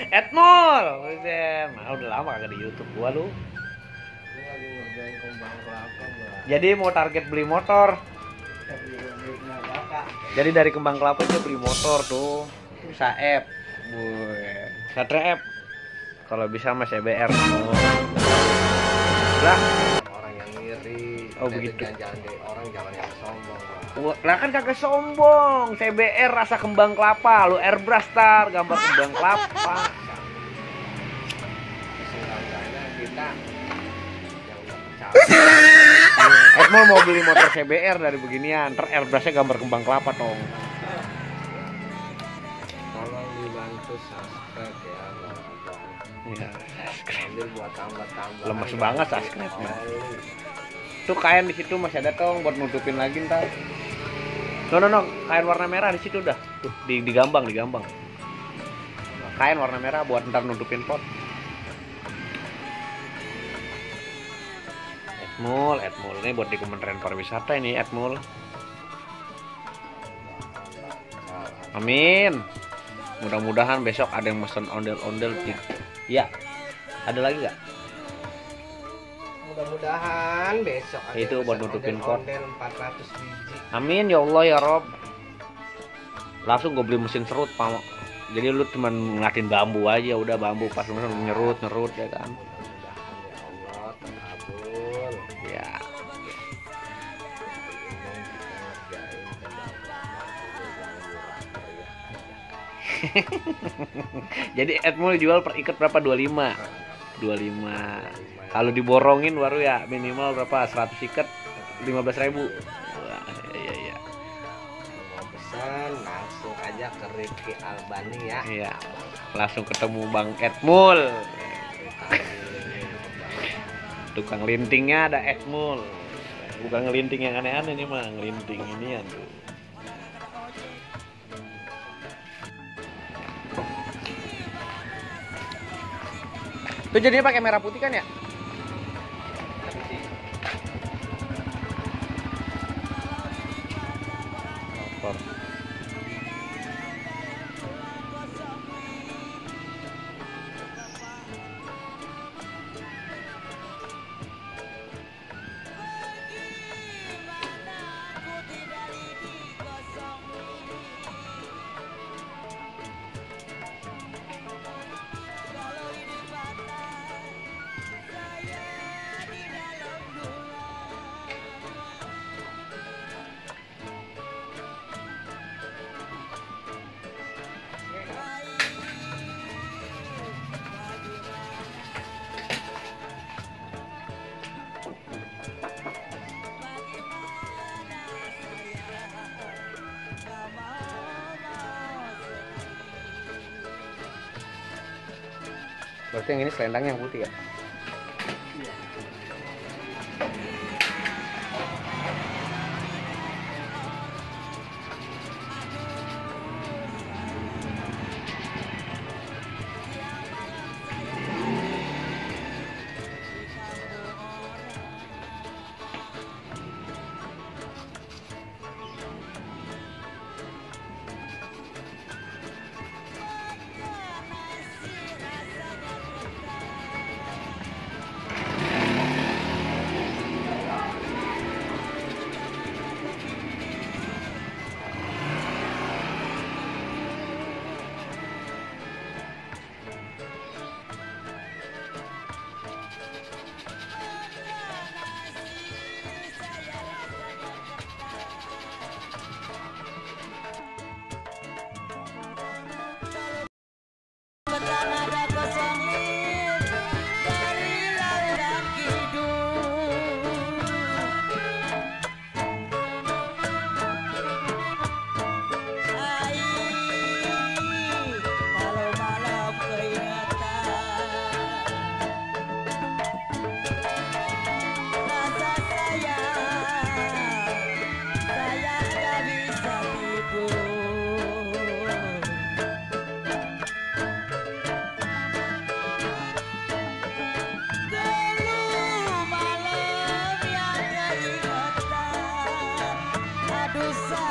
Edmul. Nah, udah lama kagak di YouTube gua lu. Ini lagi ngerjain Kembang Kelapa, Bang. Jadi mau target beli motor. Jadi dari Kembang Kelapa itu beli motor tuh. Saeb. Satria F. Kalau bisa Mas CBR. Lah, Orang yang ngiri. Oh, begitu. Jangan orang jangan yang sombong, Bang. lah kan kagak sombong. CBR rasa Kembang Kelapa, lu airbrush tar gambar Kembang Kelapa. Seenggaknya kita yang udah percaya. Edmul mau beli motor CBR dari beginian, ntar airbrushnya gambar Kembang Kelapa dong. Tolong dibantu subscribe ya, Bang. Iya. Ambil buat tambah-tambah. Lemes banget subscribe-nya. Tuh kain di situ masih ada tong buat nutupin lagi ntar. No, kain warna merah di situ udah. Tuh digambang. Kain warna merah buat ntar nutupin pot. Edmul ini buat di Kementerian Pariwisata ini Edmul. Amin. Mudah-mudahan besok ada yang mesen ondel-ondel. Iya. Ada lagi nggak? Mudah-mudahan besok ada Itu yang buat pesan nutupin pot. ondel 400 biji. Amin ya Allah ya Rob. Langsung gue beli mesin serut Pak. Jadi lu cuma ngelatin bambu aja, udah bambu pas lu nyerut ya kan. Mudah-mudahan ya Allah terkabul. Ya. Jadi Edmul jual per ikat berapa? 25. Kalau diborongin baru ya minimal berapa? 100 ikat 15.000. Wah, iya. Mau pesan langsung aja ke Ricky Albani ya. Iya. Langsung ketemu Bang Edmul. Tukang lintingnya ada Edmul. Bukan ngelinting yang aneh-aneh nih mah, ngelinting inian tuh. Tuh jadinya pakai merah putih kan ya? Motor. Berarti yang ini selendangnya yang putih ya? Dosa